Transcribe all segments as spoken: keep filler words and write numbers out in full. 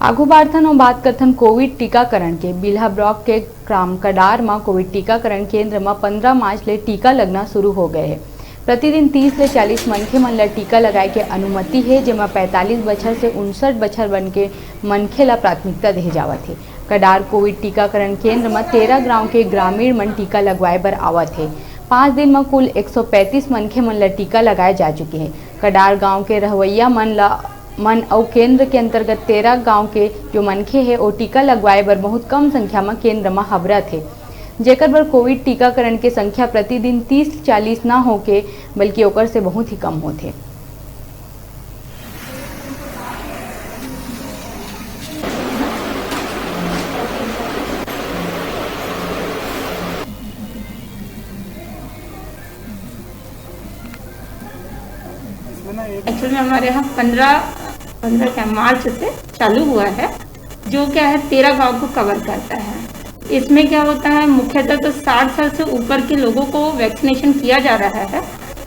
आगू बाढ़थन अउ बात करथन कोविड टीकाकरण के। बिल्हा ब्लॉक के ग्राम कडार म कोविड टीकाकरण केंद्र म पंद्रह मार्च ले टीका लगना शुरू हो गए हे। प्रतिदिन तीस ले चालीस मनखे मन ल टीका लगाए के अनुमति हे, जेमा पैंतालीस बछर से उनसठ बछर बन के मनखे ल प्राथमिकता देहे जावत हे। कडार कोविड टीकाकरण केंद्र म तेरह गांव के ग्रामीण मन टीका लगवाए बर आवत हे। पाँच दिन म कुल एक सौ पैंतीस मनखे मन ल टीका लगाए जा चुके हे। कडार गांव के रहवैया मन ल मन अउ केंद्र के अंतर्गत तेरह गांव के जो मनखे हे, ओ टीका लगवाए बर बहुत कम संख्या म केंद्र म हबरत हे, जेकर बर कोविड टीकाकरण के संख्या प्रतिदिन तीस चालीस न होके, बल्कि ओकर से बहुत ही कम होथे। एक्चुअल में हमारे यहाँ पंद्रह, पंद्रह क्या, मार्च से चालू हुआ है, जो क्या है, तेरह गांव को कवर करता है। इसमें क्या होता है, मुख्यतः तो साठ साल से ऊपर के लोगों को वैक्सीनेशन किया जा रहा है,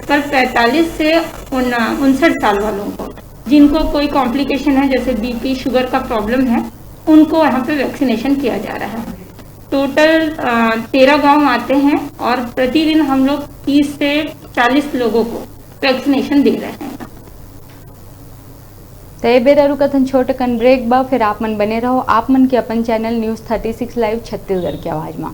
पर पैंतालीस से उन उनसठ साल वालों को, जिनको कोई कॉम्प्लिकेशन है, जैसे बीपी, शुगर का प्रॉब्लम है, उनको यहाँ पे वैक्सीनेशन किया जा रहा है। टोटल तेरह गांव आते हैं और प्रतिदिन हम लोग तीस से चालीस लोगों को वैक्सीनेशन दे रहे हैं। त ए बेरा रुकत हन छोट कन ब्रेक बा, फिर आप मन बने रहो आप मन के अपन channel news thirty six live Chhattisgarh के आवाज़ मा।